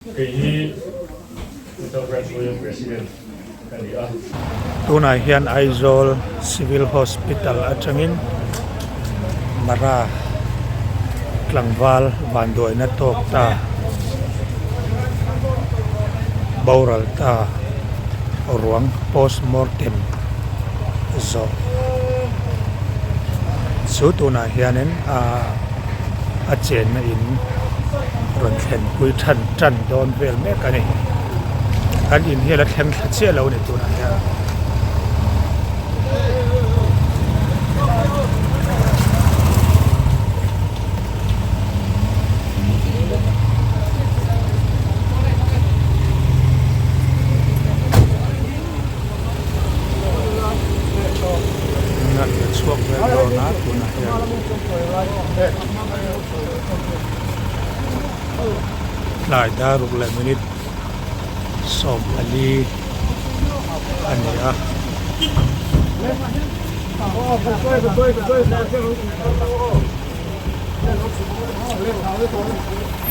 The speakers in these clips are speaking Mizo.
Kei hi Mizo Branch Union President ka ni a. Tunah hian Aizawl Civil Hospital atangin Mara tlangval vanduaina tawk ta boral ta ruang post mortem zawh chu tunah hianin ahh. a chenna in rawn thlenpui than tan dawn vel mek a ni an in hi a la thleng thla chiah lo a ni tunah hian. An la chhuak vel dawn a tunah hian. Tlai dar ruk leh minute 14 a ni a.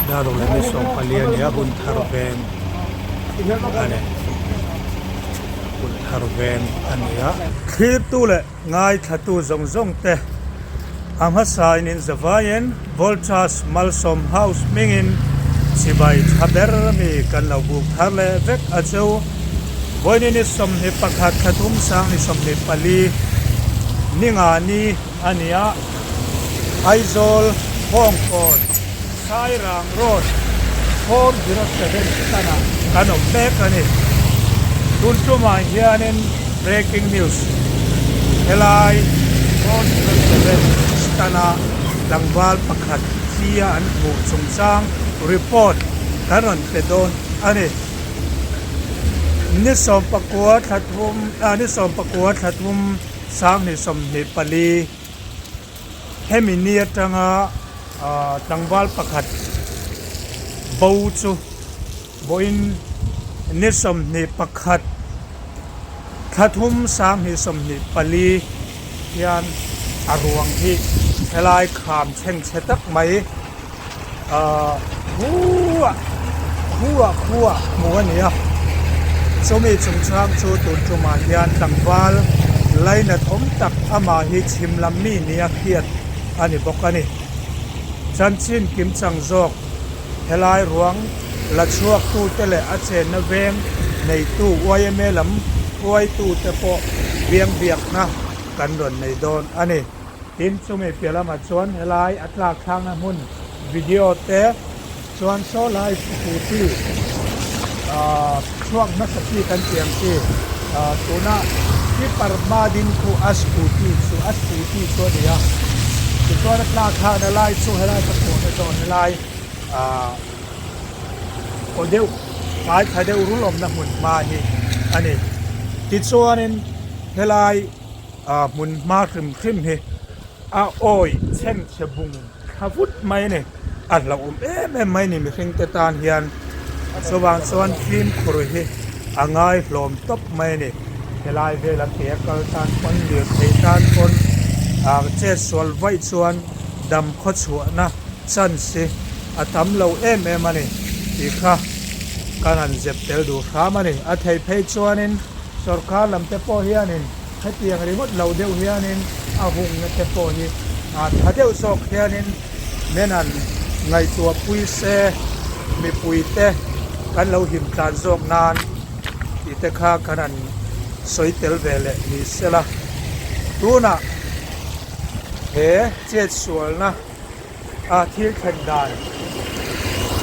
Dar ruk leh minute 14 a ni a hun thar veng a ni hun thar veng a ni a. Thlirtu leh Ngaithlatu zawng zawng te a hmasain in zavaiin Voltas Malsawm House hmingin chibai tha ber mi kan lo buk thar leh vek a chu. Vawiin ni 21 thla thum sang ni 24 ni nga ni a ni a, Aizawl Hawngkawn Sairang Road 407 stanah kan awm mek a ni. Tun tumah hianin breaking news helai 407 stana tlangval pakhat thi a an hmuh chungchang report kan rawn pe dawn a ni. Ni 19 thla thum ah ni 19 thla thum sang 24 Hemi ni atanga tlangval pakhat bo chu vawiin ni 21 thla thum 2024 hian a ruang hi helai kham chhengchhe tak mai ahh khuah khuah khuah hmuh a ni a chumi chungchang chu tun tumah hian tlangval lainat awm tak amah hi chhim lam mi nia hriat a ni bawk a ni chanchin kim chang zawk helai ruang la chhuak tu te leh a chenna veng neitu yma lam hruaitu te pawh biang biakna kan rawn nei dawn a ni. Tin, chumi piah lamah chuan helai a tlak thlakna hmun video te chuan saw lai scooty chhuak hmasa chi kan tih ang chi tuna tipper hma ding khu a scooty chu a scooty chu a ni a, tichuan a tlak thlakna lai chu helai ka pawhna zawn helai aw deuh hmai tha deuh rul awmna hmun hma hi a ni. Tichuanin helai. A hmun hma hrim hrim hi a awi chhengchhe bung thla vut mai a ni. A hlauhawm em em mai a ni mihring te tan hian. Chuvang chuan fimkhur hi a ngai hlawm tawp mai a ni. Helai vela ke a kal tan pawn lirthei tan pawn ah chet sual vaih chuan dam khaw chhuahna chance hi a tam lo em em a ni tih kha kan han zep tel duh hram a ni. A theih phei chuanin. Sorkar lam te pawh hianin hetiang ringawt lo deuh hianin a hungna te pawh hi tha deuh zawk hianin men an ngaihtuah pui se mipui te kan lo him tlan zawk nan tih te kha kan han sawi tel ve leh ni sela. Tunah he chetsualna. a thil thlen dan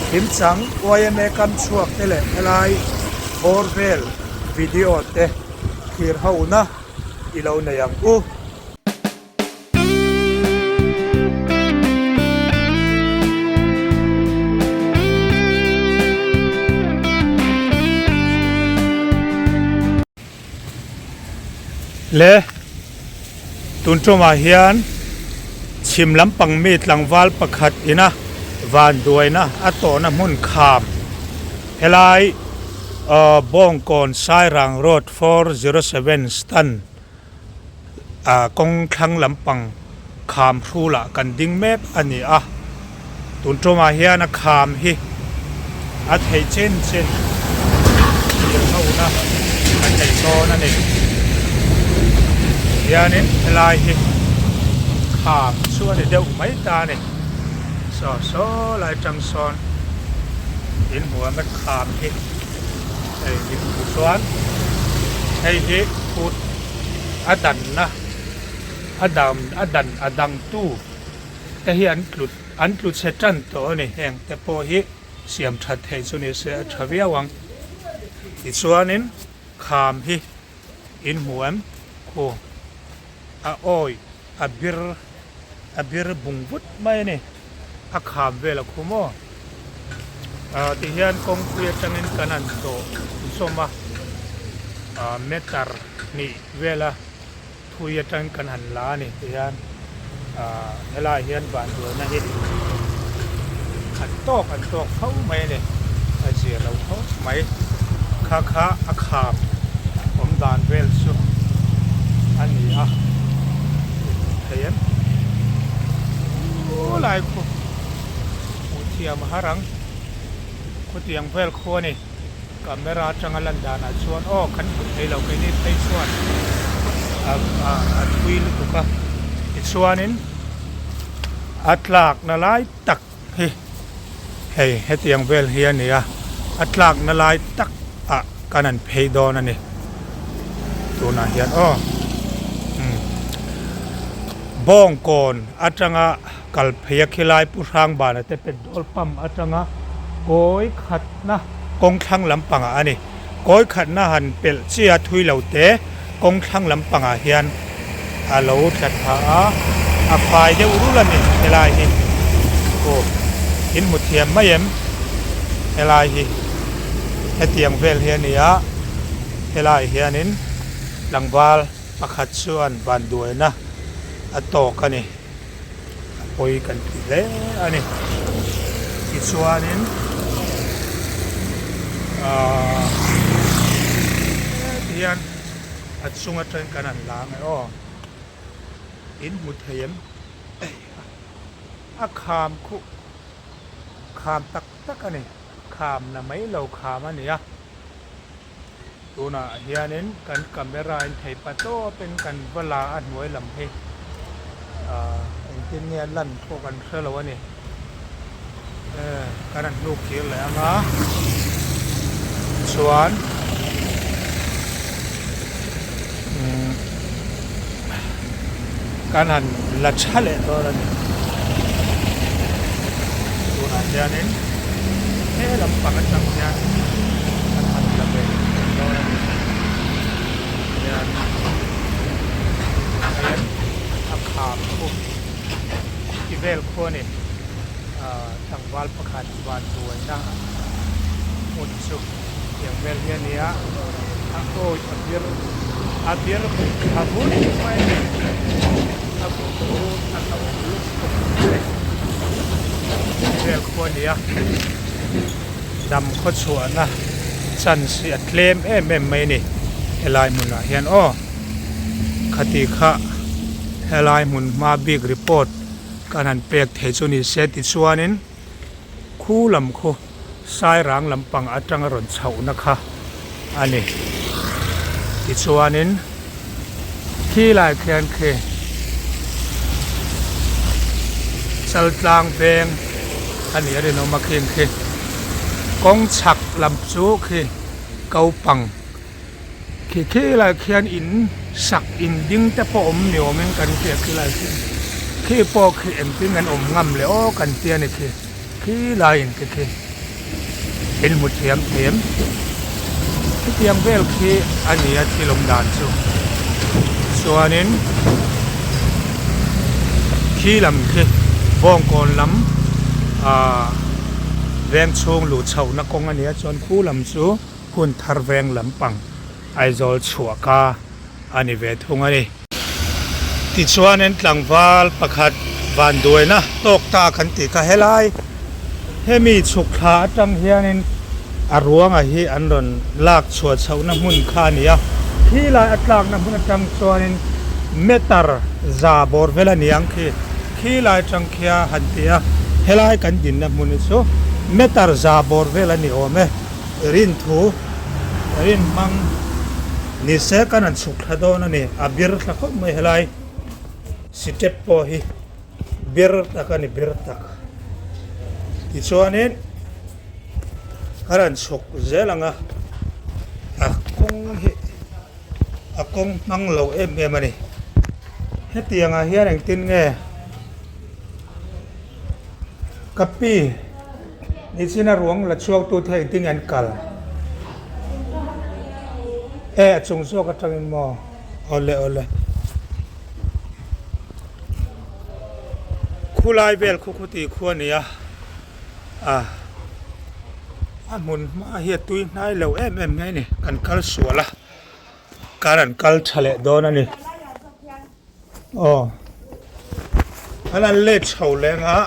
kimchang yma kam chhuak te leh helai bawr vel video te thlir ho na i lo nei ang u. Le tun tumah hian chhim lampang mi tlangval pakhat ina vanduaina a tawhna hmun kham helai ahh Bawngkawn Sairang Road 407 stand ah kawng thlang lampang kham hrulah kan ding mek a ni a tun tumah hian a kham hi. A theih chin chin thirhona a nei dawn a ni. Tihianin helai hi kham chu a ni deuh mai ta a ni. Saw saw lai tang sawn in hmu a kham hi hei in hmu chuan hei hi phut a danna a dan a dan a dangtu te hi an tlut an tlu chhe tan tawh a ni heng te pawh hi siam that theih chu ni se a tha viau ang tichuanin kham hi in hmu em khu a awi a bir a bir bung vut mai a ni a kham vel a khu maw ah tihian kawngpui atangin kan han dawh zawm a ah meter hnih vela thui atangin kan han la a ni tihian ah helaiah hian vanduaina hi an tawk an tawk fo mai a ni a zir lo khawp mai kha kha a kham awm dan vel chu a ni a thei em u lai khu hmuh thiam a har ang khutiang vel khu a ni camera atanga lan danah chuan aw kan hmu thei lo keini phei chuan a a thui lutuk a tichuanin a tlakna lai tak hi hei hetiang vel hi a ni a a tlakna lai tak ah kan han phei dawn a ni tunah hian aw umm bawngkawn atanga kal phei a khilai pu hrang bana te petrol pump atanga kawi khatna kawng thlang lampangah a ni kawi khatna han pelh chiah a thui lo te kawng thlang lampangah hian a lo tla thla a a fai deuh rul a ni helai hi aw in hmu thiam mai em helai hi hetiang vel hi a ni a helai hianin tlangval pakhat chuan vanduaina a tawk a ni a pawi kan ti hle a ni tichuanin ahh heti hian a chung atangin kan han la ang e aw in hmu thei em a kham khuh kham tak tak a ni kham na mai lo kham a ni a. Tunah hianin kan camera in thei pa tawpin kan va la a hnuai lam hi ahh engtin nge a lan pawh kan hre lo a ni kan han hnuk kir leh ang a chuan umm kan han la tha leh dawn a ni tunah hianin he lampang atang hian kan han la ve dawn a ni hian hian a kham khu ti vel khu a ni ah tlangval pakhat van buaina hmun chu tiang vel hi a ni a a awi a bir a bir a vun mai a ni a vun a lo lutuk mai vel khu a ni a dam khaw chhuahna chance hi a tlem em em mai a ni helai hmunah hian aw khati kha helai hmun hma bik report kan han pek thei chu ni se tichuanin Khu lam khu Sairang lampang atanga rawn chhohna kha a ni. Tichuanin khi lai khian khi Chaltlang veng a nih a rinawm a khing khi kawng chhak lam chu khi Kopang khi khi lai khian in sak in ding te pawh awm ni awmin kan hria khi lai khi khi pawh khi engtin an awm ngam leh aw kan tia ni khi khi lai in te khi in hmu thiam them khitiang vel khi a ni a thil awm dan chu chuanin khi lam khi bawngkawn lam ah veng chhung luh chhohna kawng a ni a chuan khu lam chu. Hun thar veng lampang Aizawl chhuah ka a ni ve thung a ni. Tichuanin tlangval pakhat vanduaina tawk ta kan tih kha helai hemi chhuk thla atang hianin a ruanga hi an rawn lak chhuah chhohna hmun kha a ni a, khi lai a tlakna hmun atang chuanin meter za bawr vel a ni ang khi, khi lai atang khia han ti a, helai kan dinna hmun hi chu. Meter za bawr vel a ni awm e. Rin thu, rin hmang ni se kan han chhuk thla dawn a ni. A bir thla khawp mai helai sitep pawh hi bir tak a ni, bir tak. Tichuanin kan han chhuk zel ang a, a kawng hi a kawng hmang lo em em a ni. Hetiangah hian engtin nge? Ka pi, nichina ruang la chhuak tu te engtin nge an kal? E, a chung zawk atangin maw? Awle awle. Khulai vel khu khu tih khu a ni a, a a hmun hma hi a tui hnai lo em em mai a ni, kan kal sual a, kar an kal tha leh dawn a ni. Aw an an let chho leng a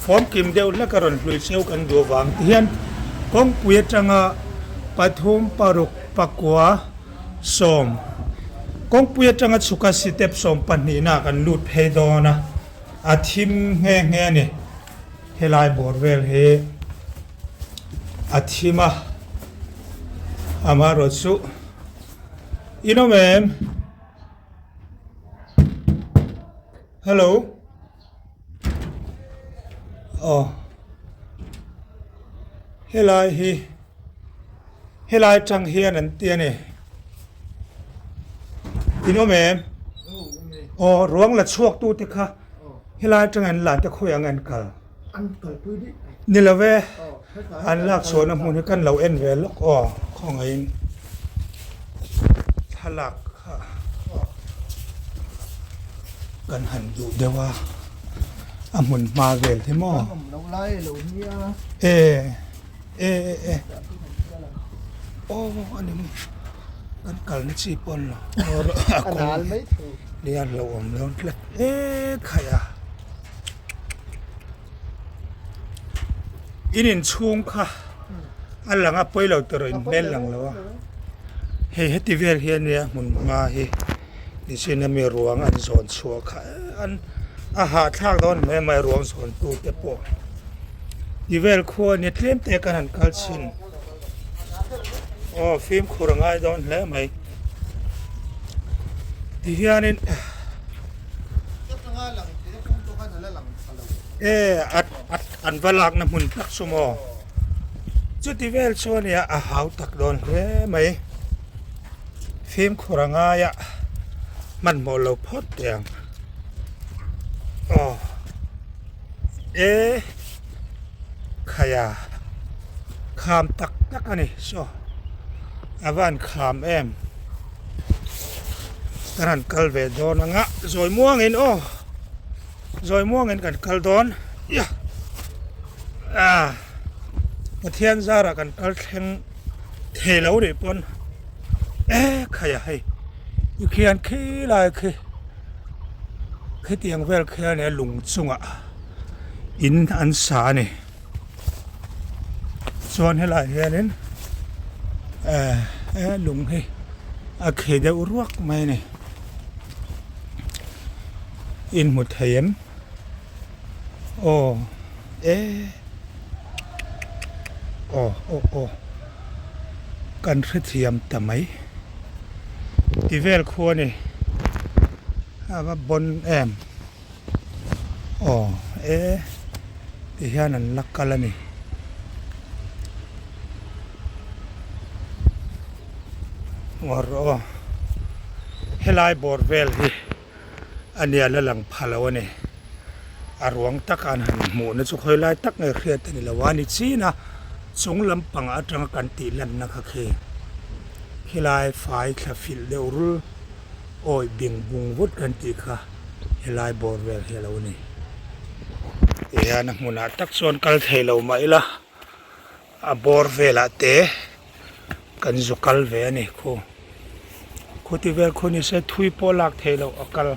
form kim deuh hlek a rawn hlui cheu kan duh avang ti hian kawngpui atanga pathum paruk pakua sawm kawngpui atanga chhuka step sawm pahnihna ah kan lut phei dawn a a thim nghe nghe a ni helai bawr vel hi a thim a amaherawhchu. In awm em? Hello. Aw. Helai hi helai tang hian an ti a ni. In awm em? Aw ruang la chhuak tu te kha helai tang an lan te khawi ang an kal. Ni lo ve, an lak chhuahna hmun hi kan lo en ve lawk aw khawngaihin thlalak kha kan han duh deuh a, a hmun hma vel hi maw e e e aw a ni maw kan kalna chi pawh a ni lo a kawng nia hlauhawm dawn tlat e khaih a. In inchhung kha a lang a pawi lo tur in hmel lang lo a hei heti vel hi ania hmun hma hi nichin ami ruang an zawn chhuah kha an a hahthlak dawn hle mai ruang zawn tu te pawh ti vel khua ania tlem te kan han kal chhin aw fimkhur a ngai dawn hle mai ti hianin. E an va lakna hmun tak chu maw chuti vel chu ania a hau tak dawn hle mai fimkhur a ngai a hmanhmawh lo phawt teh ang aw e khaia kham tak tak a ni saw a van kham em. Kan han kal ve dawn ang a zawi muangin aw zawi muangin kan kal dawn ia ah Pathian zarah kan kal thleng thei lo rih pawn e khaia hei tikhian khi lai khi khitiang vel khian he lung chungah in an sa a ni. Chuan helaiah hianin eh eh lung hi a khi deuh ruak mai a ni in hmu thei em aw e aw aw aw kan hrethiam ta mai ti vel khu a ni a va bawn em. Aw e ti hian an la kal a ni. Ngawr aw helai bawr vel hi a nia la lang pha lo a ni. A ruang taka an han hmuh na chu khawi lai tak nge hriat a ni lo a ni chin a chung lampang atanga kan tih lanna kha khi khilai fai thla filh deuh rul. Awi bing bung vut kan tih kha helai bawr vel hi a lo ni. Tihian a hmunah tak chuan kal thei lo mah ila a bawr velah te kan zu kal ve a ni khu. Khuti vel khu ni se thui pawh lak theih loh a kal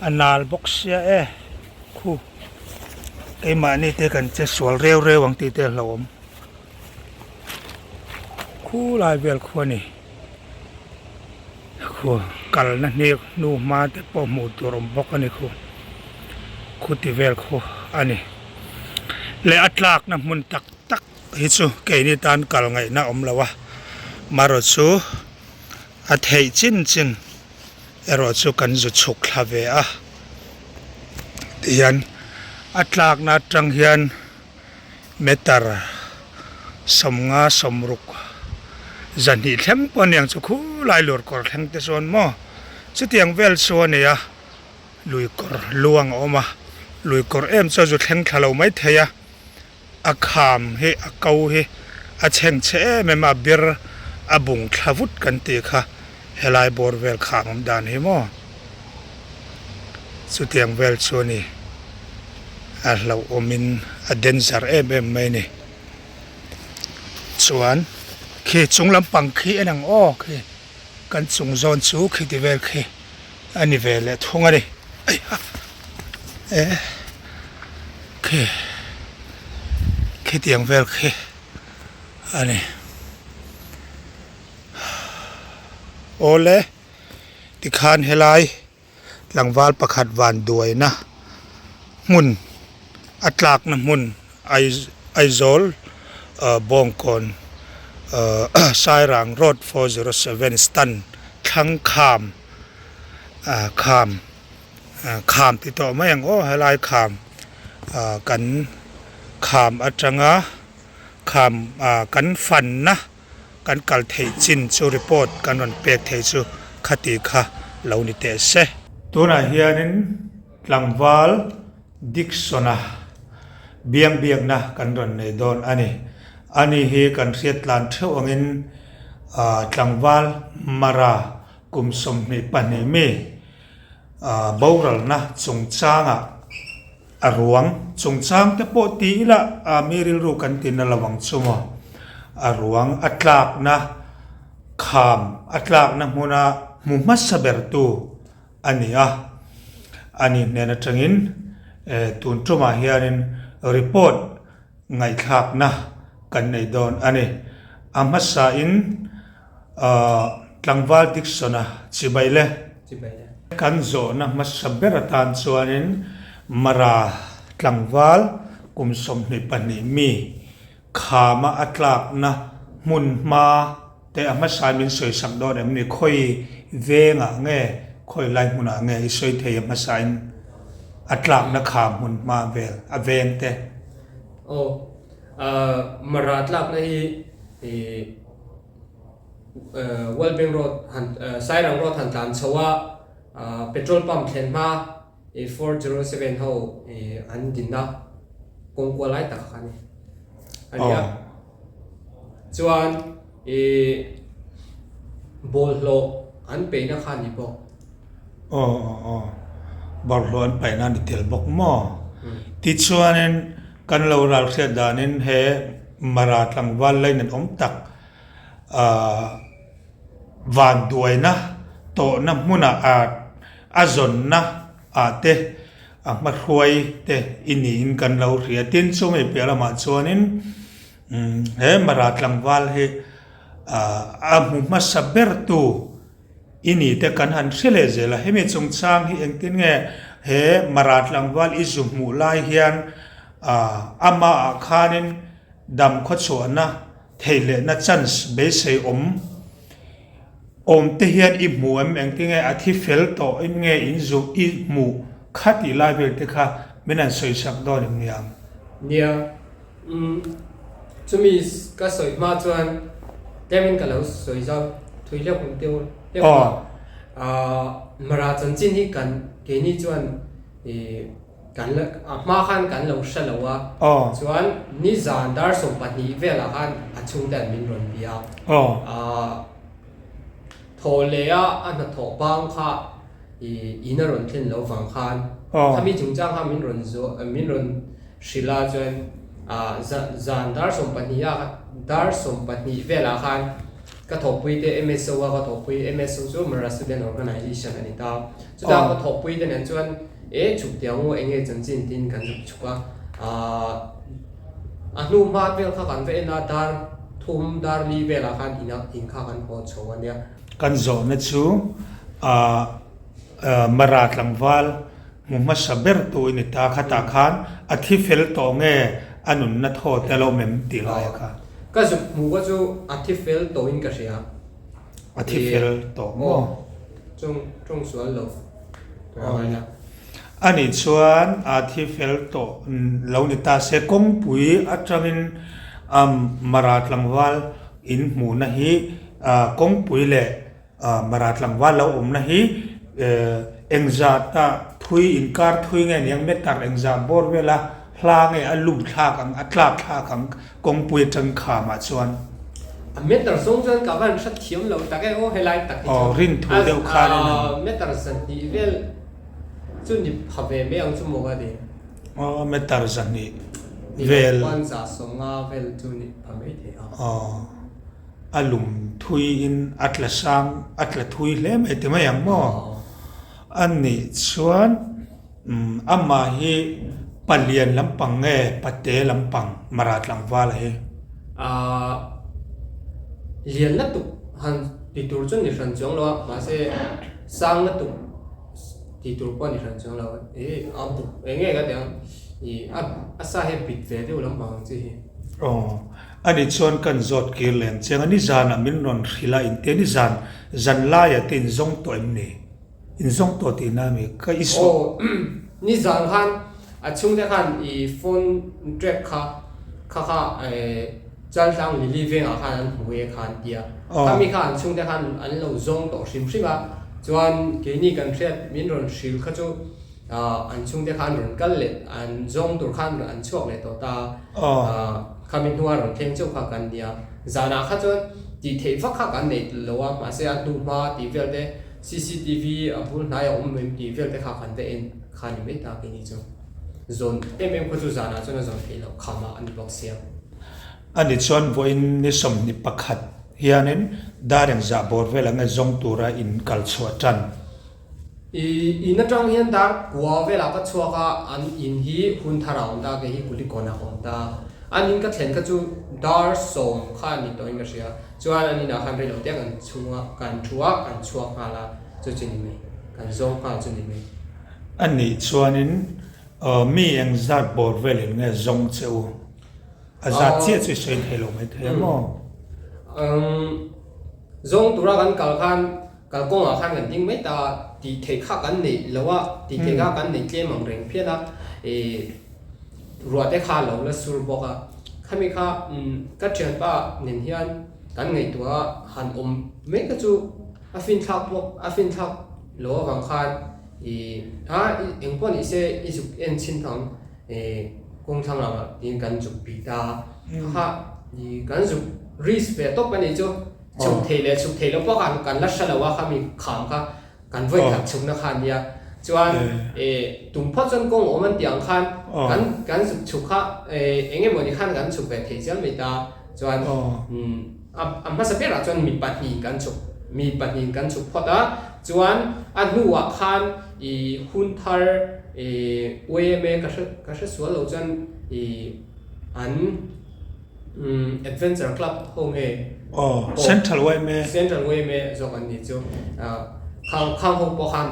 a nal bawk sia e khu. Keimahni te kan che sual reu reu ang tih te a hlauhawm. Khulai vel khu a ni. Khu kalna hnek hnu hma te pawh hmuh tur awm bawk a ni khu khuti vel khu a ni. leh a tlakna hmun tak tak hi chu keini tan kal ngaihna a awm lo a, marawh chu a theih chin chin erawh chu kan zu chhuk thla ve a tihian a tlakna atang hian meter 50 60 zahnih thleng pawh a niang chu khulai lur kawr thleng te chuan maw chutiang vel chu a ni a lui kawr luang a awm a lui kawr em chu a zu thleng thla lo maithei a a kham hi a ko hi a chheng chhe em em a a bir a bung thla vut kan tih kha helai bawr vel kham awm dan hi maw chutiang vel chu a ni a hlauhawmin a danger em em mai a ni chuan khi chung lampang khi en ang aw khi kan chung zawn chu khiti vel khi a ni ve leh thung a ni e khi khitiang vel khi a ni awle tikhan helai tlangval pakhat van duaina hmun a tlakna hmun Aizawl Bawngkawn Sairang road 407 stand thlang kham kham kham ti tawh mai ang aw helai kham kan kham atanga kham kan fanna kan kal theih chin chu report kan rawn pek thei chu khati kha lo ni teh se. Tunah hianin tlangval Dickson-a biang biakna kan rawn nei dawn a ni. Ani hi kan hriat tlan theuh angin tlangval Mara kum 22 mi boralna chungchangah a ruang chungchang te pawh ti ila mi rilru kan ti na lo ang chu maw. A ruang a tlakna kham a tlakna hmuna hmu hmasa bertu a ni a. Ani hnen atangin tun tumah hianin report ngaihthlakna kan nei dawn a ni. A hmasain Tlangval Dickson-a chibai le. Kan zawhna hmasa ber atan chuanin Mara tlangval kum 22 mi khama a tlakna hmun hma te a hmasain min sawisak dawn em ni? Khawi vengah nge, khawi lai hmunah nge i sawi thei a hmasain a tlakna kham hmun hma vel a veng te? Aw, Mara tlakna hi World Bank Road han Sairang Road han tlan chho a petrol pump thlen hma 407 ho an dinna kawng kual lai tak kha a ni a nia chuan bawlhhlawh an peihna kha a ni bawk. Aw aw aw bawlhhlawh an paihna a ni tel bawk maw? Tichuanin kan lo ral hriat danin he Mara tlangval lainat awm tak ahh vanduaina tawhna hmunah ah a zawnna ah te a hmahruai te i niin kan lo hria. Tin chumi piah lamah chuanin he Mara tlangval hi ahh a hmu hmasa bertu I ni te kan han hre leh zel a, hemi chungchang hi engtin nge he Mara tlangval i zu hmuh lai hian amah ah khanin dam khawchhuahna theih lehna chance beisei awm awm te hian i hmu em? Engtin nge a thi fel tawh in nge in zu i hmuh kha tih lai vel te kha min han sawi sak dawn em niang? Nia, Umm, chumi ka sawi hma chuan tlemin ka lo sawi zau thui hleuh ang teu hleuh a. Aah Mara chanchin hi kan keini chuan ih kan la a hma khan kan lo hre lo a. Chuan nizan dar 12 velah khan a chhungte an min rawn bia a. Aah thaw leh a a hnathawh bang kha ih in a rawn thlen lo vang khan khami chungchang kha min rawn zawh min rawn Hrilh a chuan ah zan dar 12 ah dar 12 velah khan ka thawhpui te MSO a ka thawhpui MSO chu Mara Student Organization a ni ta chutah ka thawhpui te nen chuan e chhuk teh ang u eng nge chanchin tiin kan zuk chhuk a ah a hnu hma vel kha kan va en a dar thum dar li velah khan in in kha kan haw chho a nia. Kan zawhna chu ah Mara tlangval Hmu hmasa ber tu i ni ta. Khatah khan a thi fel tawh nge? A nunna thaw te lo mem tih lai a kha. Ka zuk hmuh kha chu a thi fel tawhin ka hria. A thi fel tawh maw? Tawng tawng sual lo tur a ngai a. A nih chuan a thi fel tawh lo ni ta se kawngpui atangin Mara tlangval in hmuhna hi kawngpui leh Mara tlangval lo awmna hi engzata thui inkar thui nge niang meter engzah bawr vela hla nge a lum thlak ang a tlak thlak ang kawngpui atang khamah chuan. A meter zawng chuan ka van hrat thiam lo tak e aw helai tak hi chu. Aw rin thu deuh khan in a. Meter 2 vel chu ni pha ve mai ang chu maw ka ti. Aw meter 2 vel. Ni 150 vel chu ni pha mai thei a. Aw. A lum thui in a tla sang a tla thui hle mai ti mai ang maw? A nih chuan amah hi palian lampang nge pate lampang Mara tlangval a hi? Aaa lian lutuk han ti tur chu ni hran chuang lo a mahse sang lutuk ti tur pawh ni hran chuang lo a i a buk eng nge ka ti ang i a sa hi a bit ve deuh lampang ang chi hi. Aw. Ani chuan kan zawt kir lem chiang a, nizanah min rawn hrilh a, intia nizan zan laiah te inzawng tawh em ni? Inzawng tawh tihna a mi? Ka i sawi. Aw, nizan khan a chhungte khan i phone track kha kha kha Chaltlang Lily vengah khan an hmu e kha an ti a, khami kha an chhungte khan an lo zawng tawh hrim hrim a, chuan keini kan hriat min rawn hrilh kha chu an chhungte khan rawn kal leh an zawng tur khan an chhuak leh tawh ta a, khami hnua rawn thleng chauh kha kan nia. Zanah kha chuan tih theih vak kha kan nei lo a, mahse a hnu hma tih vel te cctv a bul hnai a awm em tih vel te kha kan va en kha ni mai ta keini chu. Zawn em em khaw chu zanah chuan a zawn theih loh khamah a ni bawk sia. Ani chuan vawiin ni 21 hianin dar engzah bawr vel ang e zawng tura in kal chhuah tan. I in atang hian dar kua velah ka chhuak a, an in hi hun thar a awm ta, kei hi Kulikawn ah ka awm ta. An in ka thlen kha chu dar 10 kha a ni tawhin ka hria. Chuan an inah khan reilo te kan chhung a, kan thu a, kan chhuak nghal a, chu chu ni mai. Kan zawng nghal chu ni mai. A nih chuanin mi engzat bawr velin nge zawng che u? A zat chiah chu i sawi thei lo mai thei a maw? Zawng tura kan kal khan Kalkawngah khan kan ding mai ta a, tih theih kha kan neih lo a, tih theih kha kan neih tlem ang reng phian a, ih ruah te kha a lo la sur bawk a, khami kha ka thianpa nen hian kan ngaihtuah a han awm mai kha chu a finthlak bawk a finthlak lo avang khan ih a eng pawh ni se i zuk en chhin thang ih kawngthlang lamah tiin kan zuk bih ta a, kha ih kan zuk risk ve tawp a nih chu. Chhuk thei leh chhuk thei lo pawh khan kan la hre lo a khami kham kha kan vawi khat chhukna kha a nia. Chuan tum phawt chuan kawng awm an tih ang khan kan kan zuk chhuk kha eng emaw ni khan kan chhuk ve thei chial mai ta. Chuan a hmasa berah chuan mi pahnihin kan chhuk mi pahnihin kan chhuk phawt a. Chuan a hnuah khan i hun thar yma ka hre ka hre sual lo chuan i an Adventure Club ho nge? Aw, Central yma. Central yma zawk an nih chu. Khang khang ho pawh khan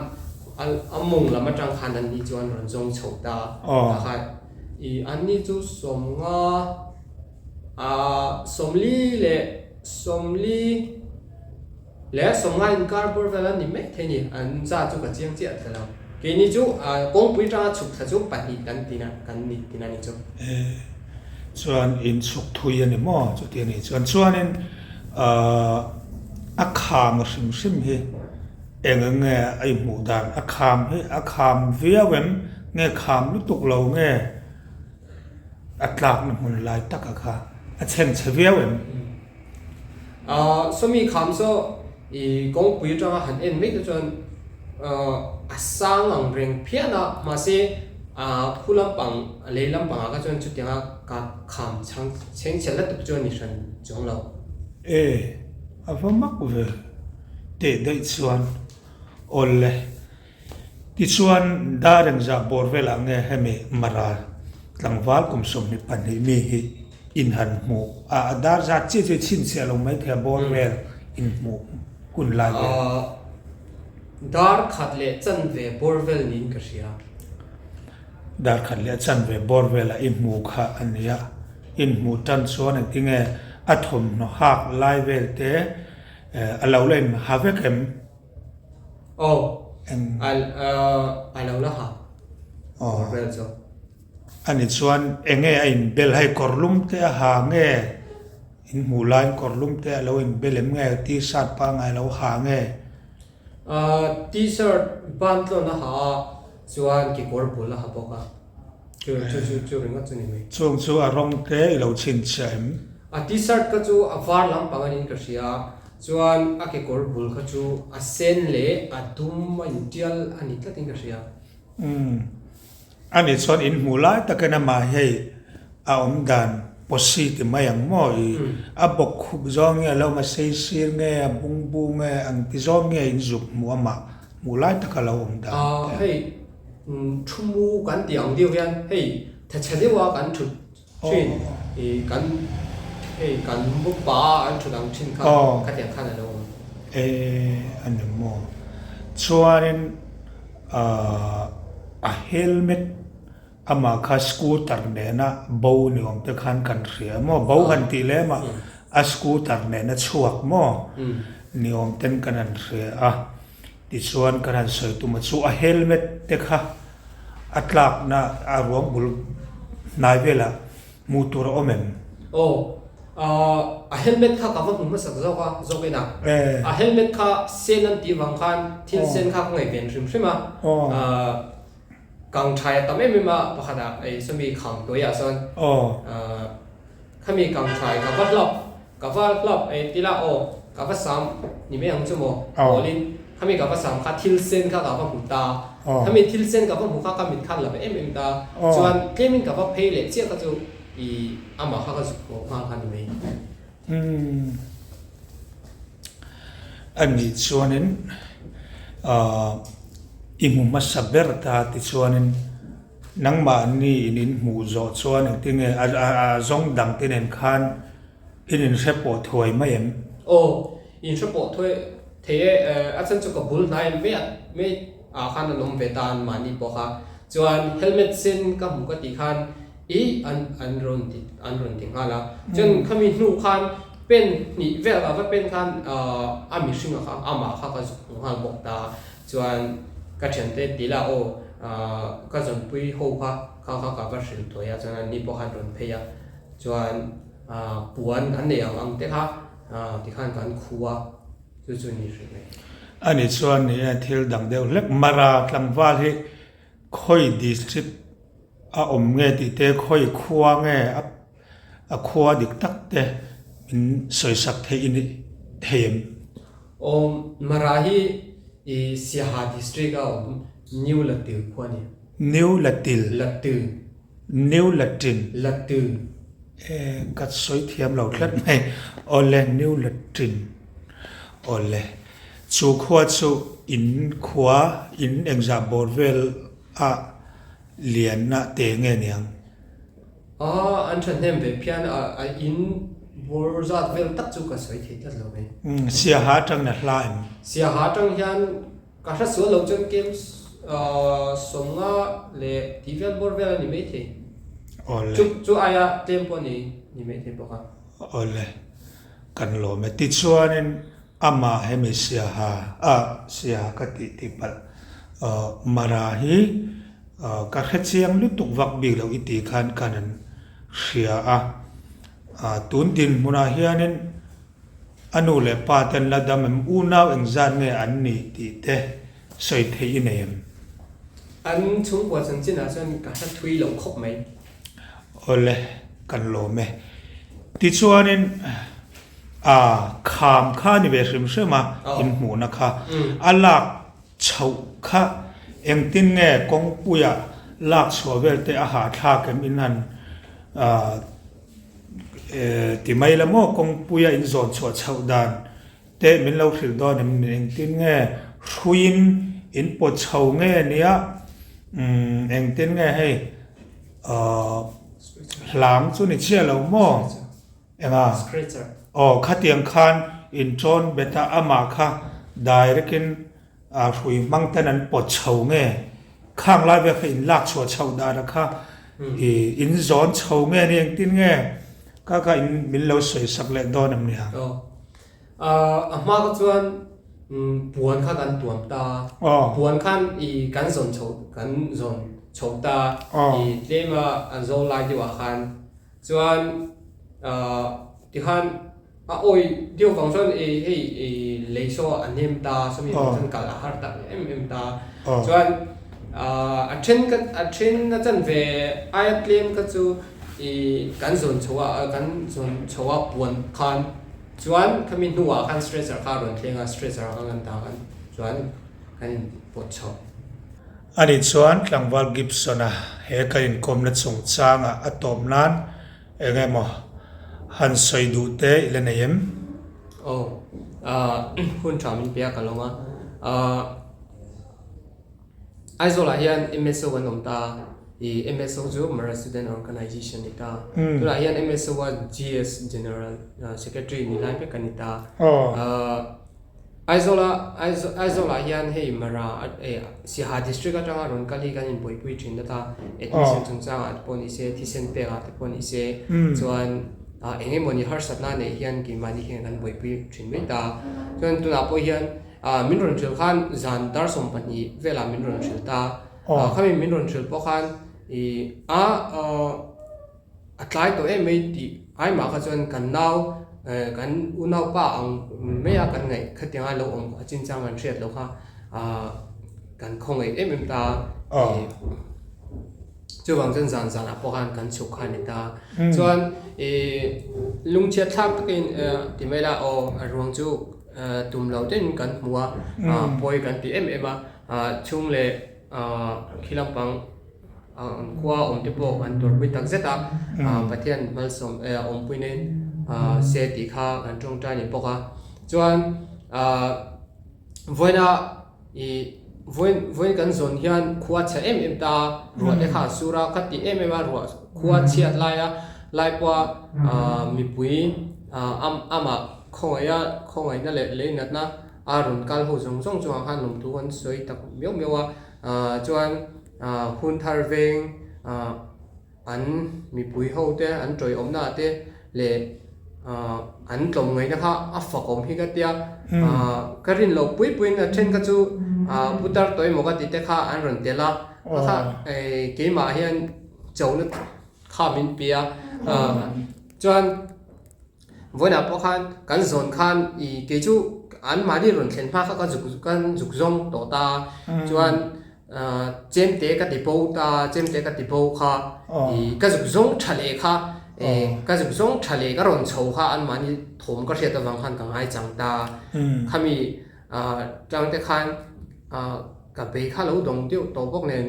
a mawng lam atang khan an ni chu an rawn zawng chho ta. Tah khan i an ni chu 50 ah 40 leh 40 leh 50 inkar bawr vel an ni mai thei ni. An za chu ka chiang chiah ta lo. Keini chu kawngpui atanga chhuk thla chu pahnih kan tin a, kan ni tin a ni chu. Chuan in chhuk thui a ni maw? Chuti a nih chuan chuanin a kham hrim hrim hi eng eng nge a inhmuh dan? A kham hi a kham viau em? Nge kham lutuk lo nge a tlakna hmun lai taka kha a chhengchhe viau em? Sawmi kham saw i kawngpui atanga han en mai te chuan a sang ang reng phian a, mahse phu lampang lei lampangah kha chuan chutianga ka kham chhang chhengchhe la tuk chu a ni hran chuang lo. E, a va mak ve teh daih chuan awle. Tichuan, dar engzah bawr velah nge hemi Mara tlangval kum 22 mi hi in han hmuh a, a dar zat chiah chu i chhinchhiah lo mai thei a, bawr vel in hmuh hun lai vel. Dar khat leh chanve bawr vel niin ka hria. Dar khat leh a chanve bawr velah i hmu kha a nia. Inhmuh tan chuan engtinge a thawmhnaw hak lai vel te a lo la in ha vek em? Aw, a lo la ha kawr vel chu. Ani chuan enge a inbel hei kawr lum te a ha nge? Inhmuh laiin kawr lum te a lo inbel em nge? T-shirt pangngai a lo ha nge? T-shirt ban tlawn a ha a, chuan kekawr bul a ha bawk a. Chu chu chu chu ringawt chu ni mai. Chung chu a rawng te i lo chhinchhiah em? A T-shirt kha chu a var lampang a niin ka hria a, chuan a kekawr bul kha chu a sen leh a dum a intial a ni tlatin ka hria. Umm. Ani chuan in hmuh lai takin amah hei a awm dan posi ti mai ang maw i a bawk khup zawng nge a lo awm a sei sir nge a bungbu nge ang ti zawng nge in zuk hmuh amah hmuh lai taka lo awm dan te. Hei thu mu kan tih ang deuh hian hei thachhe deuha kan thut thin i kan hei kan mupa a an thut ang thin kha khatiang khan a lo awm. E a ni maw? Chuanin a helmet amah kha scooter nena bo ni awm te khan kan hria maw? Bo han tih lem a, a scooter nena chhuak maw ni awm ten kan han hria a. Tichuan kan han sawi tum a chu a helmet te kha a tlakna a ruang bul hnai velah hmuh tur a awm em? Aw, a helmet kha ka va hmu hmasak zawk a, zawk ina. A helmet kha sen an tih vang khan thil sen kha ka ngaihven hrim hrim a. Kang thai a tam em em a, pakhatah ei sawmi kham hnuaiah chuan khami kang thai ka va hlap Ka va hlap ei ti la aw, ka va sam ni mai ang chu maw? Pawlin, Khami ka va sam kha thil sen kha ka va hmu ta, khami thil sen ka va hmu kha ka mit khan la ve em em ta, chuan tlemin ka va phei leh chiah kha chu i amah kha ka zuk haw nghal kha ni mai. Umm, a nih chuanin i hmu hmasa ber ta tichuanin Nangmahni in in hmuh zawh chuan engtinge a zawng dang te nen khan in in hre pawh thuai mai em? Aw, in hre pawh thuai thei e, a chhan chu ka bul hnai mai mai ah khan an awm ve ta an mahni pawh kha. Chuan helmet sen ka hmu ka tih khan i an an rawn ti an rawn ti nghal a. Chuan khami hnu khan pen hnih vel ah va pen khan a mihring ah kha amah kha ka zuk hmu nghal bawk ta. Chuan ka thiante ti la aw ka zawnpui ho kha kha kha ka va hrilh thuai a chuan anni pawh khan rawn phei a chuan puan an nei ang ang te kha tikhan kan khu a chu chu ni hrilh mai. Ani chuan ni e thil dang deuh hlek Mara tlangval hi khawi district a awm nge tih te khawi khua nge a khua dik tak te min sawisak theih i ni thei em? Aw, Mara hi i Siaha district a awm New Latil khua a ni. New Latil? Latil. New Latin? Latil. E, ka sawi thiam lo tlat mai. Awle, New Latin. Awle, chu khua chu in khua in engzah bawr vel a lianna te nge niang? A, an thahnem ve phian a, a in bawr zat vel tak chu ka sawi thei tlat lo mai. Umm, Siaha atang na hla em? Siaha atang hian ka hre sual lo chuan kem sawmnga leh tih vel bawr vel a ni mai thei. Awle. Chu chu aia tlem pawh ni ni mai thei bawk a. Awle, kan lawm e. Tichuanin amah hemi Siaha, a, Siaha ka tih tih palh, Mara hi Ka hre chiang lutuk vak bik loh i tih khan kan an hria a. Tun dinhmunah hianin a nu leh pa ten la dam em, unau engzat nge an nih tih te sawi theih i nei em? An chhungkua chanchinah chuan ka hre thui lo khawp mai. Awle, kan lawm e. Tichuanin a kham kha a ni ve hrim hrim a, inhmuhna kha a lak Chhoh kha engtin nge kawngpuia lak chhuah vel te a hahthlak em in han ti mai la maw kawngpuia in zawn chhuah chhoh dan te min lo hrilh dawn em ni engtin nge hruiin in pawt chho nge nia engtin nge hei hlang chu ni chiah lo maw. Enga? Aw, khatiang khan in ṭawn bet a, amah kha direct in hrui hmang ten an pawt chho nge? Khang lai vel kha in lak chhuah chhoh dan a kha i in zawn chho nge ni engtin nge ka kha in min lo sawi sak leh dawn em nia? Aw. A hma kha chuan puan kha kan tuam ta. Puan khan i kan zawn chho kan zawn chho ta. I tlem a an zawn lai deuh ah khan chuan tikhan A awi deuh vang chuan i hei i lei saw a nem ta, sawmi vang chuan kal a har tak em em ta. Chuan a then ka a then a chan ve aia tlem kha chu i kan zawn chho a kan zawn chho a puan khan chuan khami hnuah khan stretcher kha a rawn thleng a, stretcher ah khan kan dah khan chuan kan in pawt chho. Ani chuan tlangval Gibson-a he kan inkawmna chungchangah a tawp nan Eng emaw han sawi duh te i la nei em? Aw, hun tha min pe a ka lawm a. Aizawl ah hian MSO an awm ta, i MSO chu Mara Student Organization ni ta. Tunah hian MSO a GS General Secretary ni lai vek a ni ta. Aizawl a Aizawl ah hian hei Mara Siaha district atanga rawn kal hi kan inbuaipui thin nata admission chungchang ah te pawh ni se thisen pek ah te pawh ni se chuan eng emawni harsatna neih hian keimahni hian kan buaipui thin mai ta chuan tunah pawh hian min rawn hrilh khan zan dar 12 velah min rawn hrilh ta khami min rawn hrilh pawh khan ih a A tlai tawh em mai tih ai mah kha chuan kan nau kan unaupa ang mai a kan ngaih khatiang a lo awm a chinchang kan hriat loh kha kan khawngaih em em ta a chuvang chuan zan zanah pawh khan kan chhuk kha a ni ta chuan ih lungchhiat thlak takin ti mai la aw a ruang chu tum lo deuhin kan hmu a pawi kan ti em em a chhung leh khi lampang. An khua awm te pawh an tuarpui tak zet a, Pathian malsawm awmpui nen se tih kha kan tawngtai ni bawk a. Chuan vawiina ih vawiin vawiin kan zawn hian khua chhe em em ta ruah te kha a sur a, kha ti em em a ruah khua chhiat laia lai pawha mipui amah khawngaih a khawngaihna leh leinatna a rawn kal ho zawng zawng chungah khan lawmthu an sawi tak miau miau a. Chuan hun thar veng an mipui ho te an tawiawmna ah te leh an tlawmngaihna kha a fakawm hi ka tia ka rin loh pui puiin a then kha chu putar tawh emaw ka ti te kha an rawn tel a kha keimah hian chona kha min pe a chuan. Vawiinah pawh khan kan zawn khan i kei chu an mahni rawn thlen hma kha ka zuk kan zuk zawng tawh ta chuan chemte ka ti bo ta chemte ka ti bo kha i ka zuk zawng tha leh kha ka zuk zawng tha leh ka rawn chho kha an mahni thawm ka hriat avang khan ka ngai chang ta khami tangte khan ka bei kha lo dawng deuh tawh bawk nen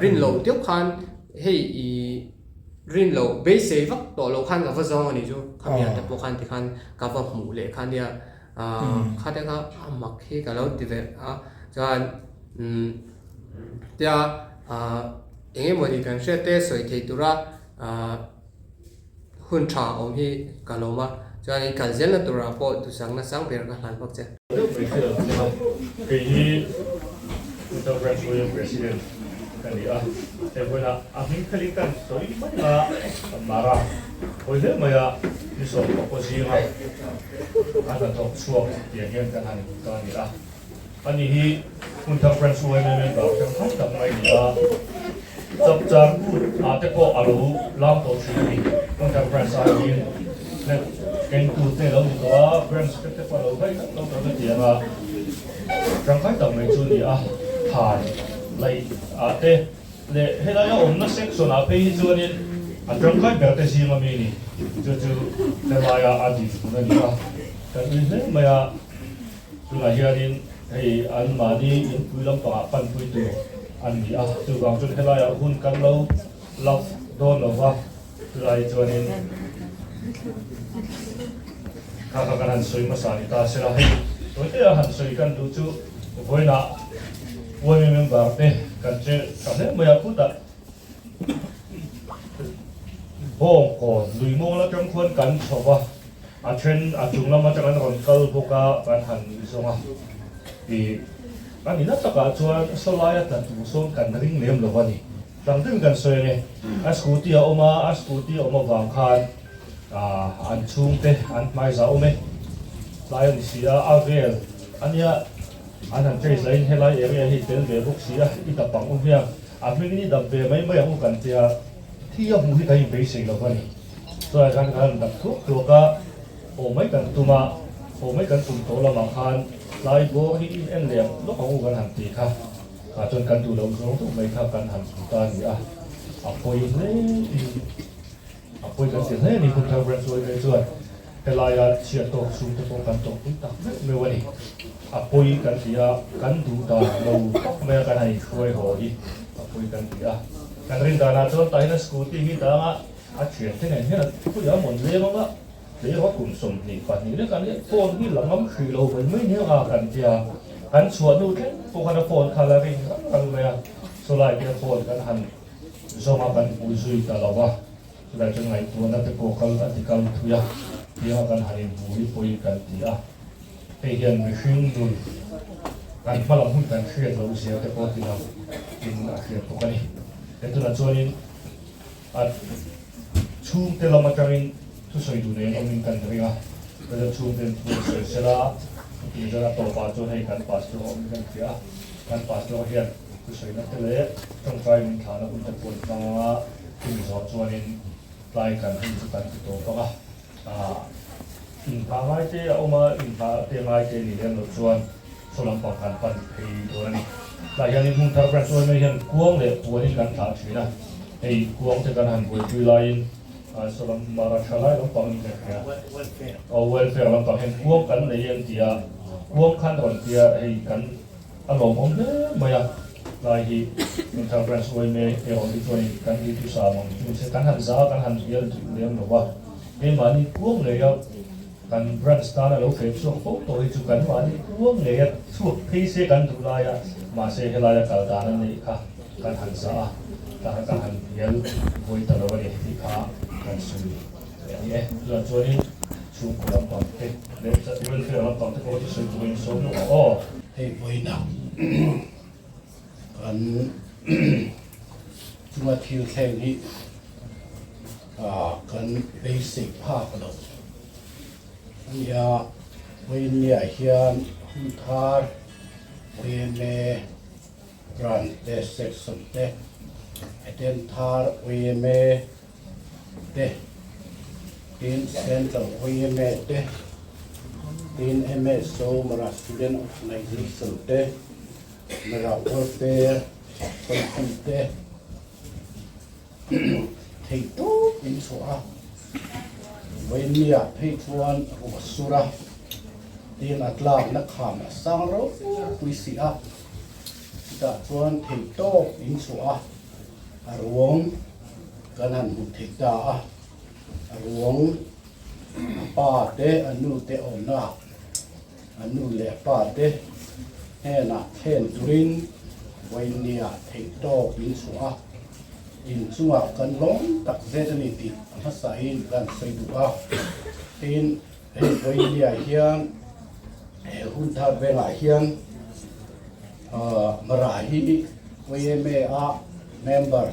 rin lo deuh khan hei i Rin loh beisei vak tawh loh khan ka va zawng a nih chu, khami ah te pawh khan tikhan ka va hmuh leh kha nia, kha te kha a mak hi ka lo ti ve a, chuan tia eng emaw ni kan hriat te sawi thei tura hun tha awm hi ka lawm a, chuan i kal zelna turah pawh duhsakna sang ber ka hlan bawk che. Kei hi Uttar Pradesh Union President ka ni a, he hmunah a hming khalin kan sawi mai a, kan mar a, hawi hle mai a, ni 10 zinga a hnathawk chhuak tiang hian kan han ta a ni a. Ani hi Uttar Pradesh YMA member tangkai tak mai a ni a, chapchar kut ah te pawh a lo lam tawh thin a ni. Uttar Pradesh ah hian flag kengtu te lo ni tawh a, branch te te pawh a lo vaih vek lo tawh na tiang a, tangkai tak mai chu a ni a, thai laih ah te leh helaia awmna section ah phei hi chuanin a tangkai ber te zing ami ni, chu chu helaia a dinhmun a ni a, kan ui hle mai a. Tunah hianin hei anmahni inpui lampangah panpui tur an ni a, chuvang chuan helaiah hun kan lo lak dawn lo va, chulai chuanin kha kha kan han sawi hmasa ni ta sela, hei tawite a han sawi kan duh chu vawiinah YMA member te kan che tha hle mai a, khutah Bawngkawn lui mawng atang khuan kan chho va, a then a chung lam atang an rawn kal bawk a, kan han zawng a, ih. A nihna takah chuan sawlaia tla tur sawn kan ring lem lo a ni. Tlang deuhin kan sawi ange. A scooty a awm a, a scooty a awm avang khan an chhungte an hmaiza awm e. Tlai a ni si a, a vel a nia an han trace lahin helai area hi tel ve bawk si a, i dap ang u hmiang. A hmingin i dap ve mai mai ang u kan tia, thi a hmuh hi kan inbeisei lo a ni. Chulaiah khan kan han dap thuak thuak a. Haw mai kan tum a, haw mai kan tum tawh lamah khan tlai bawr hi in en leh lawk ang u kan han ti kha, kha chuan kan duh loh zawng deuh mai kha kan han hmu ta a ni a, a pawi hle in a pawi kan ti hle a ni hun thar branch lawi mai chuan helaia chhiat tawk chhung te pawh kan tawhpui tak meuh meuh a ni, a pawi kan ti a, kan duh dan lo tak mai a kan han inhruai haw hi a pawi kan ti a, kan rin danah chuan tah hian a scooty hi danga a thiante nen hian an pui a mawn leng ang a. Tleiraw kum 22 lek an phone hi la ngam hrih lo mai mai nia a kan tia, kan chhuah hnu thleng pawh khan a phone kha la ring rang rang mai a, chulai te phone kan han zawng a kan hmu zui ta lo va, chulai chuan ngaihtuahna te pawh kal a ti kal thui a, tianga kan han inhmu hi pawi kan ti a, hei hian mihring nun kan hmalam hun kan hriat loh zia te pawh ti lang in a hriat bawk a ni. He tunah chuanin A chhungte lam atangin thusawi duh nei an awmin kan ring a, chuan chhungten thu an sawi sel a, chutih zan a tawpah chuan hei kan pastor a awmin kan hria a, kan pastor hian thusawina te leh tawngtai min thlahna hun te pawh an hmang ang a, chumi zawh chuanin tlai kan hun chu kan ti tawp ang a, ah inhma ngai te a awm a, inhma te ngai te ni lem loh chuan saw lampang kan pan phei dawn a ni. Tah hianin hmun thar branch uai mai hian kuang leh puanin kan thlah thin a, hei kuang te kan han buaipui laiin saw lam mara tha lai lampang niin ka hria, aw welfare lampang hian kuang kan nei em tia kuang khan rawn tia hei kan a lawmawm hle mai a, tlai hi hmun thar branch uai mai erawh hi chuanin kan duty sa mang chu se kan han za a kan han bial duh lem lo va. Keimahni kuang ngei a kan branch tana lo feh chhuak fo tawh hi chu kan mahni kuang ngei a chhuak phei se kan duh lai a, mahse helaia kal dan a neih kha kan han zah a, tah kha kan han hnial vawi ta lo a ni tih kha kan sawi leh a ni e. Chutah chuanin chhungkaw lampang te leh welfare lampang te pawh chu sawi turin sawm lawk ang aw. Hei vawiinah kan chunga thil thleng hi kan beisei phak lo a nia. Vawiinniah hian hun thar yma branch te section te Eden thar yma te tin Central yma te tin MSO Mara Student Organization te Mara Welfare Committee te Thei tawp in chhuah a, Vawinia phei chuan ruah sur a, tin a tlakna kham a sang ropui si a, chutah chuan thei tawp in chhuah a, a ruang kan han hmu thei ta a, a ruang a pa te a nu te awmna ah a nu leh a pa te hnenah thlen turin Vawinia theih tawp in chhuah a, in chungah kan lawm tak zet a ni tih a hmasain kan sawi duh a. Tin, hei Vawinia hian he hun thar vengah hian Mara hi YMA a member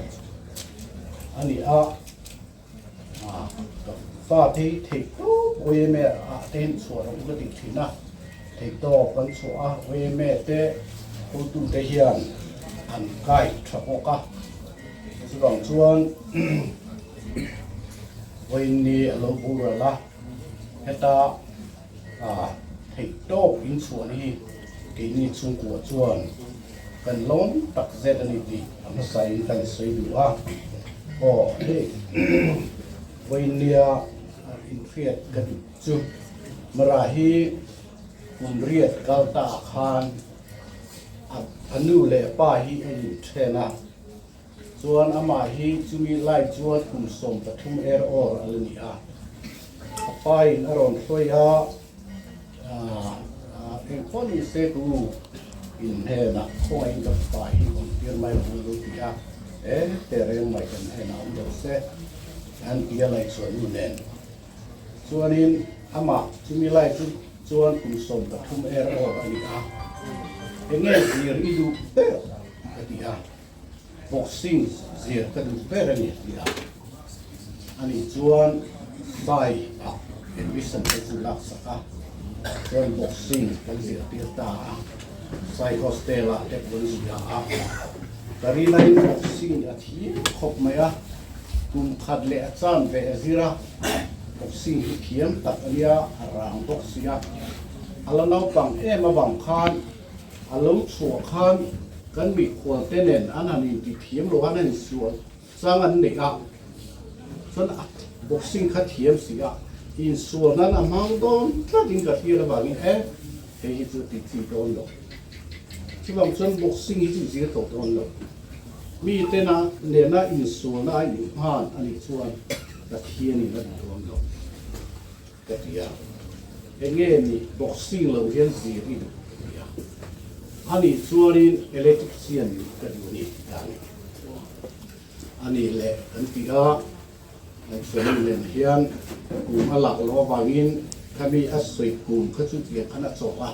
a ni a. Ka fa te hi theih tawp yma ah te hian chhuah loh ka tih thin a, theih tawp kan chhuah a, yma te hotu te hian an guide tha bawk a, chuvang chuan vawiin a lo boral a, heta theih tawp in chhuah hi keini chhungkua chuan Kan lawm tak zet a ni tih a hmasain kan sawi duh a. Aw hei vawinia inhriat ka duh chu Mara hi kum riat kal ta ah khan a nu leh a pa hi a inthen a, chuan amah hi chumi lai chuan kum 13 er awr a la ni a. A pa in a rawn hruai a. Engpawh ni se ku in hnenah khawngaih ka fapa hi awm tir mai lo lo ti a, e te reng mai kan hnenah awm lo se an ti a lai chuan nu nen chuanin amah chumi lai chu chuan kum 13 er awr a ni a. Enge zir i duh ber? Ka ti a, Boxing zir ka duh ber a ni a ti a. Ani chuan Sai ah admission te chu lak sak a, chuan boxing kan zirtir ta a, Sai hostel ah te pawh an zia a. Karina in boxing a thiam khawp mai a, kum khat leh a chan ve a zir a, boxing hi thiam tak a nia, a rang bawk si a. A la naupang em avang khan a lo chhuah khan kan mikhual te nen an han inti thiam lo a, an han insual chang an neih a, chuan a boxing kha thiam si a, insual nan a hmang dawn tlat in ka hriat avangin e hei hi chu ti chi dawn lo. Chuvang chuan boxing hi chu zir tawh dawn lo. Mi tena nena insualna a inhman a nih chuan Pathianin a duh dawn lo ka ti a. Enge ni boxing lo hian zir i duh ka ti a. Ani chuanin electrician nih ka duh a ni ti ta a ni. Ani leh kan ti a, Ngaihtuahna nen hian kum a lak loh avangin khami a sawi kum kha chu tiang khan a chawk a.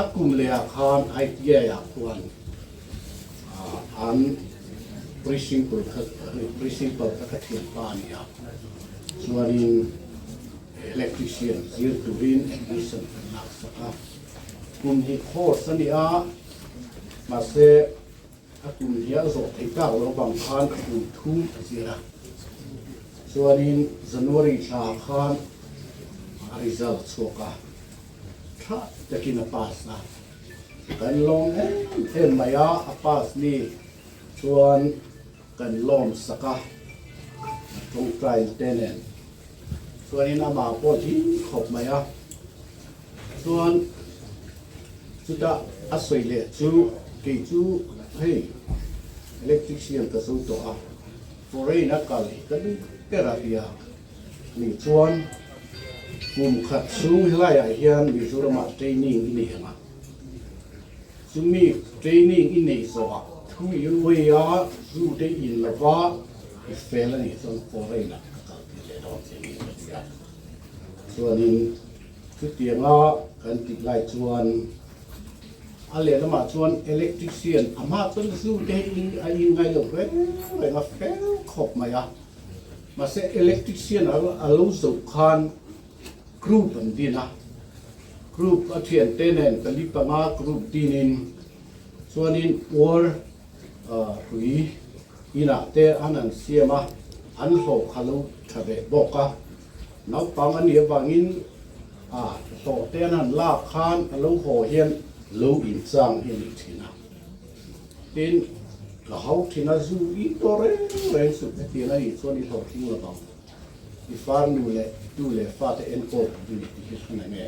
A kum leh ah khan ITI ah khuan an principal kha principal kha ka thianpa a ni a, chuanin electrician zir turin admission kan lak sak a. Kum hi course a ni a, mahse a kum hi a zawh theih tak loh avang khan a kum thum a zir a, chuanin January thla khan a result chhuak a, tha takin a pass a. Kan lawm em em mai a, a pass ni chuan kan lawm sak a, a tawngtai te nen chuanin amah pawh hlim khawp mai a, chuan chutah a sawi leh chu kei chu hei electrician ka zo tawh a, foreign a kal hi ka duh ber a tia nih chuan kum khat chhung helaiah hian Mizoramah training i nei ang a, chumi training i nei zawhah thu i uai a, zu te i in lova i fel a nih chuan foreign ah ka kal tir leh dawn che ni ka ti a. Chuanin chutianga kan tih lai chuan a lehlamah chuan electrician a hma chuan zu te hi a in ngai lo reng reng a fel khawp mai a. Mahse electrician a lo zoh khan group an din a, group a thiante nen pali panga group dinin chuanin uar hrui inah te an han siam a, an hlawh kha lo tha ve bawk a, naupang a nih avangin hlawh te an han lak khan a lo haw hian lo inchang hi a ni thin a. Tin, ka hau thin a, zu i tawh reng reng suh hetiang a nih chuan i hlawhtling lo vang. I farnu leh tu leh fate enkawl tur i ni tih hi hran eng e?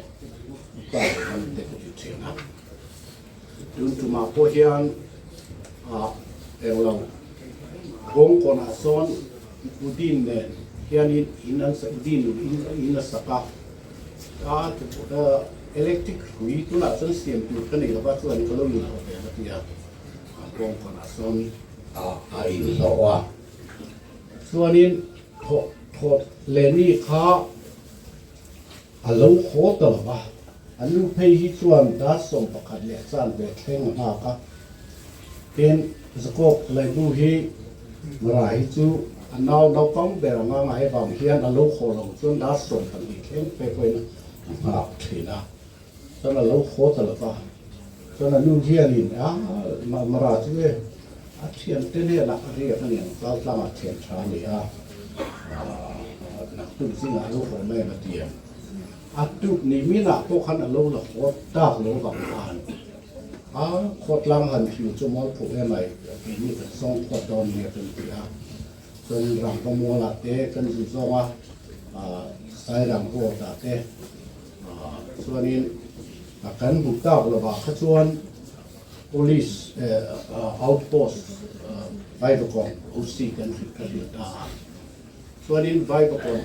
I pa leh nu te ka ti thin a. Tun tumah pawh hian ah englo Bawngkawnah sawn Udin nen hianin in an Udin in a sak a, a electric hrui tunah chuan siam tur ka nei lova chuan ka lo inhlawh ve a ti a, a kawngkawnah sawn a inhlawh a, chuanin thawh thawt leh ni kha a lo haw ta lo va, a nu phei hi chuan dar 11 leh chan ve thleng a nghak a, tin Jacob Laibu hi Mara hi chu a nau naupang ber anga ngai avang hian a lo haw lo chuan dar 12 thleng phei pawhin a nghak thin a, chuan a lo haw ta lo va, chuan a nu hianin a Mara chu e a thiante hnenah a riak a niang Tlautlangah thian tha a ni a, naktuk zingah a lo haw mai ang a ti a, a tuk ni minah pawh khan a lo la haw tak lo vang khan. A khawtlang han hriu chu mawl phuh em ai, keini kan zawng phawt dawn nia kan ti a, chuanin rangva mualah te kan zu zawng a, Sairang road ah te chuanin kan hmu tak lovah kha chuan police outpost Vaivakawn OC kan hrilh ka hrilh ta a, chuanin Vaivakawn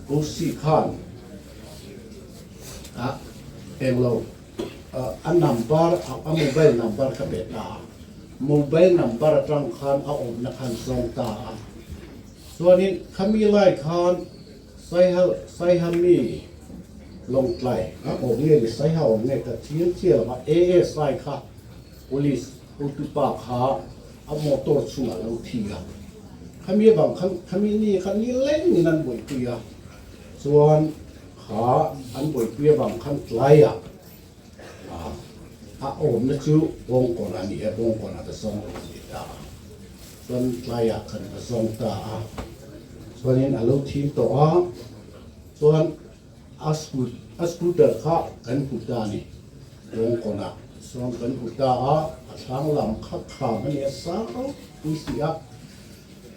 OC khan englo. A number a mobile number ka pe ta a, mobile number atang khan a awmna khan zawng ta a, chuanin khami lai khan Saiha Saiha mi Lawngtlai a awm nge ni Saiha awm nge ka chiang chiah lo va, ASI kha Police hotupa kha a motor chungah lo thi a, khami avang khan khami ni kha ni lengin an buaipui a, chuan kha an buaipui avang khan tlaiah a awmna chu Bawngkawn a ni a, Bawngkawn ah ka zawng lo ni ta a, chuan tlaiah khan ka zawng ta a, chuanin a lo thim tawh a, chuan a a scooter kha kan hmu ta a ni, Bawngkawn ah chuan kan hmu ta a, a thlang lam kha kham a ni a, sang ropui si a,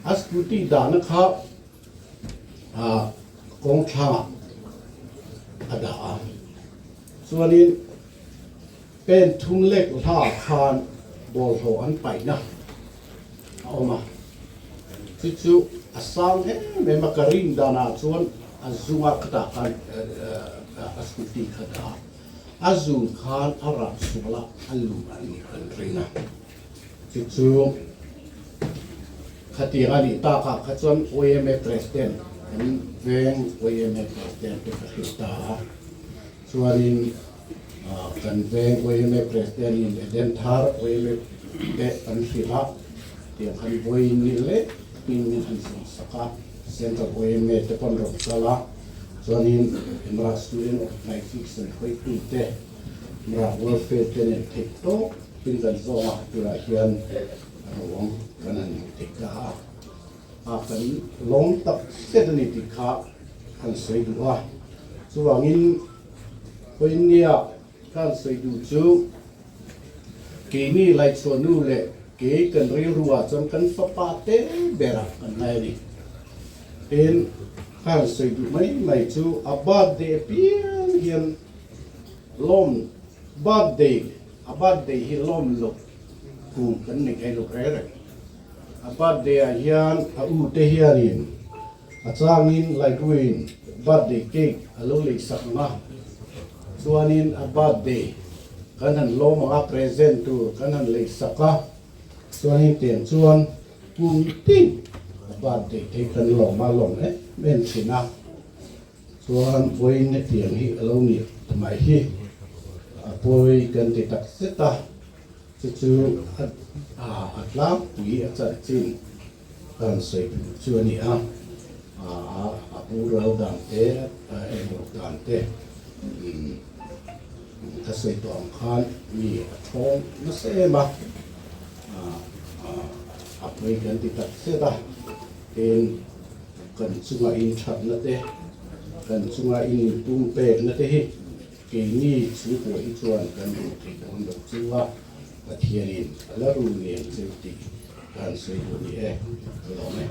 a scooty dahna kha kawng thlangah a dah a, chuanin pen thum lek hlaah khan bawlhhlawh an paihna a awm a, chu chu a sang em em a, ka rin danah chuan a zunga khatah khan a scooty kha dah a, a zun khan a rah sual a, a lum a nih kan ring a. Chu chu khatiang a nih takah kha chuan YMA President kan veng YMA President te ka hrilh ta a, chuanin kan veng YMA President in Eden Thar YMA te kan hrilh a, tiang khan vawiin ni leh hming min han zawng sak a, Central YMA te pawn rawn kal a, chuanin Mra Student Organization hruaitu te Mra Welfare te nen theih tawp. Tin kan zawnga turah hian ruang kan han hmuh theih ta a, a kan lawm tak zet a ni tih kha han sawi duh a. Chuvangin Khawinia ka han sawi duh chu keini Laichhuahnu leh kei kan rilru ah chuan kan fapa te berah kan ngai a ni. Tin ka han sawi duh mai mai chu a birthday apiang hian lawm birthday A birthday hi lawm loh kum kan nei ngai lo reng reng. A birthday ah hian a u te hianin a changin Laikruin birthday cake a lo lei sak ang a, chuanin a birthday kan han lawm ang a, present tur kan han lei sak a, chuanin tiang chuan kum tin a birthday te hi kan lawm a, lawm em em thin a. Chuan vawiin hetiang hi a lo ni mai hi a pawi kan ti tak zet a, chu chu a tlangpui a chanchin ka han sawi duh chu a ni a, a pu ral dan te a enro dan te ka sawi tawh ang khan mi a thawng nasa em a, a pawi kan ti tak zet a, tin. Kan chunga inthatna te, kan chunga inpumpekna te hi keini chhungkua hi chuan kan duh theih dawn lo chu a, Pathianin a la ru ngei cheu tih ka han sawi duh ni e, ka lawm e.